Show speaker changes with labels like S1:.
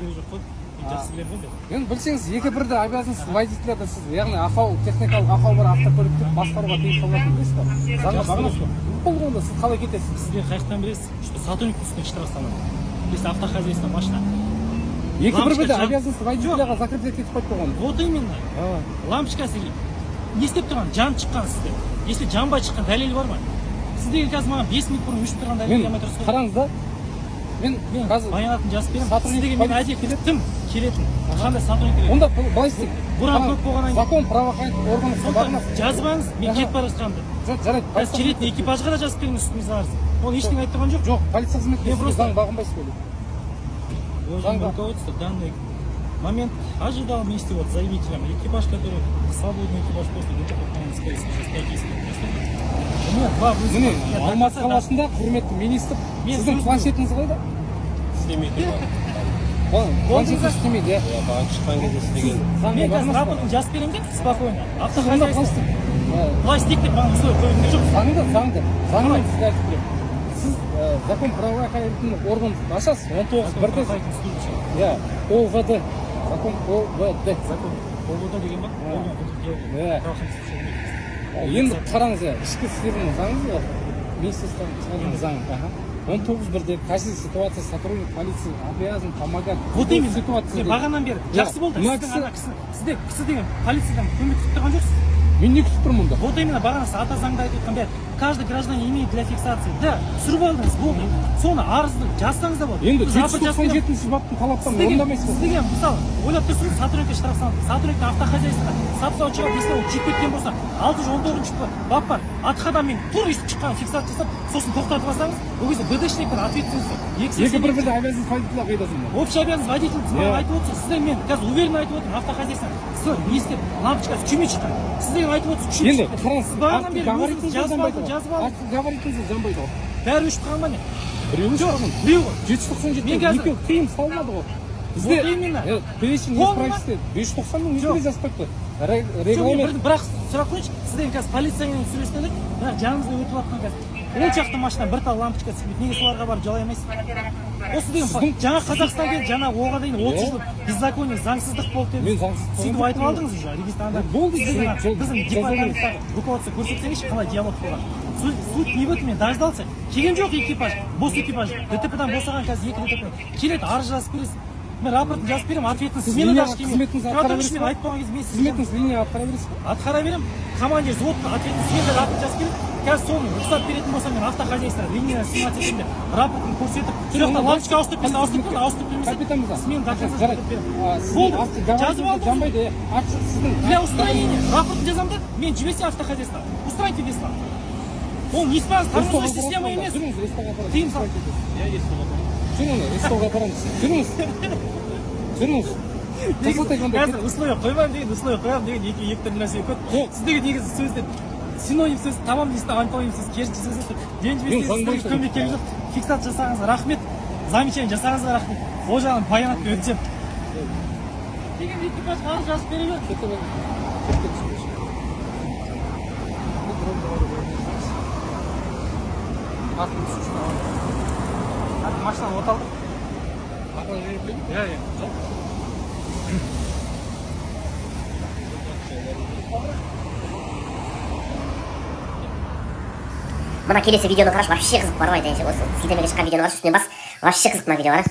S1: Керек жоқ қой, мен жақсы білемін ғой мен.
S2: Енді білсеңіз, екі бірдей обязанность водителя сіз, яғни ақау, техникалық ақау бар автокөлікті басқаруға тыйым салынатынын білесіз ба? Заңға
S1: Жақсы
S2: бағынасыз ба? Болды, онда сіз қалай кетесіз?
S1: Сіздер қай жақтан білесіз, что сотрудниктің үстіне штраф салынады, если автохозяйство машина
S2: Екі бір
S1: Лампочка
S2: бірде
S1: жан-
S2: обязанность водителяға закреплять етіп қойып қойған.
S1: Вот именно. Лампочкасы не істеп тұрған, жанып шыққан сізде. Если жанбай шыққан дәлел бар ма сіз деген? Қазір маған 5 минут бұрын өшіп тұрған дәлел
S2: Мен
S1: алмай тұрсыз ғой.
S2: қараңыз да, мен
S1: Мен
S2: қазір
S1: баянатын жазып беремін.
S2: Сотрудник
S1: Сіз деген мен
S2: полиция
S1: әдейі күттім келетін, қандай сотрудник керек.
S2: Онда былай істейік.
S1: Буран
S2: Қараңыз,
S1: көп болғаннан кейін.
S2: Закон правоохранительных органов
S1: Сондықтан
S2: бағынасыз.
S1: жазбаңыз, мен
S2: Аха.
S1: кетіп бара жатқанымды.
S2: Жоқ, жарайды.
S1: Қазір
S2: Полиция
S1: келетін экипажға да жазып беріңіз үстімізге арыз. Оны ештеңе айтып тұрған жоқ.
S2: Жоқ, полиция қызметкері
S1: Мен
S2: сізге
S1: просто-
S2: заң бағынбайсыз ба?
S1: Уважаемое
S2: Заңға.
S1: руководство, данный момент ожидал вместе вот с заявителем экипаж, который свободный экипаж после ДТП, по-моему, скорее всего, сейчас токийский. У меня два вызова.
S2: Міне,
S1: Я до
S2: Алматы
S1: конца
S2: қаласында құрметті министр,
S1: Мен
S2: сіздің
S1: сөзім-
S2: планшетіңіз қайда?
S3: Істемейді.
S2: Планшет істемейді, иә.
S3: Иә, маған шыққан кезде істеген.
S2: Заңға
S1: Мен қазір
S2: бағынасыз ба?
S1: рапортын жазып беремін де, спокойно.
S2: Сіз онда
S1: Автохозяйство.
S2: қалай істейді?
S1: Былай істейік деп маған условия қойып керек жоқ.
S2: Заңды сізге айтып беремін. Сіз закон правоохранительных органов ашасыз, 19 бірде. Иә, ОВД, закон ОВД.
S1: Закон ОВД деген ба?
S2: Иә. Енді қараңыз, иә, ішкі істердің заңы ғой, министерствоның шығарған заңы, аха, 19 бірде каждой ситуация сотрудник полиции обязан помогать
S1: Вот
S2: любой
S1: именно.
S2: ситуация
S1: Мен
S2: дейді.
S1: бағанадан бері
S2: Иә,
S1: жақсы болды.
S2: Мына
S1: Сіздің
S2: кісі
S1: ана кісі, сізде кісі деген полициядан көмек күтіп тұрған жоқсыз.
S2: Мен не күтіп тұрмын мұнда?
S1: Вот именно, бағана сіз ата заңда айтып отқан бәрі. Каждый гражданин имеет для фиксации. Да, түсіріп алдыңыз, болды. Соны арызды жазсаңыз да болады.
S2: Енді
S1: Біз
S2: жеті
S1: рапорт
S2: жүз
S1: жазып
S2: тоқсан
S1: береміз.
S2: жетінші баптың талаптарын
S1: Сіз деген,
S2: орындамайсыз
S1: сіз
S2: ғой.
S1: деген, мысалы, ойлап тұрсыз, сотрудникке штраф салынды. Сотрудниктің автохозяйствоға сап шығарып, если ол күйіп кеткен болса, 619-бап бар. Атқадан мен тур өйстіп шыққан фиксация жасап, сосын тоқтатып алсаңыз, ол кезде БДшниктің ответственності. Екі
S2: Екі бір бірде обязанность водителя қайда сонда?
S1: Общая обязанность водитель сіз маған
S2: Иә.
S1: Айтып отырсыз, сізден мен қазір уверенно айтып отырмын, автохозяйство сіз не істеп, лампочкасы күймей шыққан. Сіз деген айтып отырсыз, күймей
S2: Енді
S1: шыққан.
S2: қараңыз,
S1: Сіз бағанадан бері өзіңіз
S2: габаритіңіз
S1: жазып
S2: жанбайды
S1: алдыңыз,
S2: ғой.
S1: жазып алдыңыз.
S2: Габаритіңіз жанбайды ғой.
S1: Бәрі өшіп қалған ба, не?
S2: Біреуі
S1: Жоқ,
S2: шығарған.
S1: Біреу ғой.
S2: 797
S1: Мен қазір-
S2: екеуі тыйым салынады ғой. Бізде
S1: Вот именно.
S2: Перечень
S1: Полный ма?
S2: неисправности 590 мың
S1: Жоқ.
S2: екі жазып қойыпты.
S1: Жоқ, мен
S2: Регламент.
S1: Бірақ сұрақ қояйыншы, сізден қазір полициямен сөйлескенде, бірақ жаныңызда өтіп жатқан қазір 10 шақты машина бір тал лампочка түспейді, неге соларға барып жалай алмайсыз? Осы деген жаңа Қазақстан келді, жаңа оға дейін 30
S2: Иә.
S1: Жыл беззаконие, заңсыздық болды
S2: Мен
S1: дедіңіз.
S2: заңсыздық
S1: Сөйтіп
S2: болған
S1: айтып
S2: жоқпын.
S1: алдыңыз уже регистранда.
S2: Болды,
S1: Сіздің біздің
S2: жаза
S1: департаменттағы руководство көрсетсеңізші, қалай диалог болған. Суть не в этом, мен дождался. Келген жоқ экипаж, бос экипаж. ДТП-дан босаған қазір екі ДТП. Келеді, арыз жазып бересіз. Мен рапортын жазып беремін, ответственность
S2: Сіз
S1: смена
S2: линияға
S1: даже келмейді.
S2: қызметіңізді
S1: Тұра
S2: атқара
S1: тұрыңызшы,
S2: бересіз
S1: мен
S2: ба?
S1: айтып болған кезде мен сізге
S2: Қызметіңіз линия атқара бересіз ба?
S1: Атқара беремін. Командир взводқа ответственность смена рапорт жазып беремін. Қазір соны рұқсат беретін болса, мен автохозяйство линияны снимать етемін де, рапортын көрсетіп, сол жақта лампочка ауыстырып берсе, ауыстырып берді, ауыстырып бермесе,
S2: Капитан мырза,
S1: смена до конца
S2: жарайды.
S1: беремін.
S2: А, сіздің
S1: Болды, жазып
S2: габаритіңіз
S1: алдыңыз.
S2: жанбайды, иә. Сіздің
S1: Для устранения рапортын жазамын да, мен жіберсе автохозяйство, устраните весла. Ол не спас, тормозной система емес.
S2: Жүріңіз, рестауға апарамыз.
S1: Тыйым сал.
S3: Иә, естіп отырмын.
S2: Жүріңіз, рестауға апарамыз. Жүріңіз. Жүріңіз. Тоқтатайық онда.
S1: Қазір условия қоймаймын деген, условия қоямын деген екі түрлі нәрсе көп.
S2: Жоқ.
S1: Сіздегі негізі сөзде синоним сөз табамын дейсіз да, антоним сөз, керісінше сөз айтып,
S2: Мен
S1: ренжімесеңіз,
S2: заң
S1: сіздерге
S2: бойынша
S1: көмек керек жоқ. Фиксация жасағаныңызға рахмет, замечание жасағаныңызға рахмет. Ол жағын баянатпен өтсем. Деген экипажға арыз жазып бере бер.
S2: Кете бер. Кете бер. Бұл дронды бар ғой. Артын үш
S1: Машинаны от алдық.
S2: Апарып жіберіп пе?
S1: Иә.
S2: Жоқ.
S4: Мына келесі видеоны қарашы, вообще қызық бар ғой айтайыншы. Осы сілтемеге шыққан видеоны қарашы, үстінен бас, вообще қызық мына видео, қара.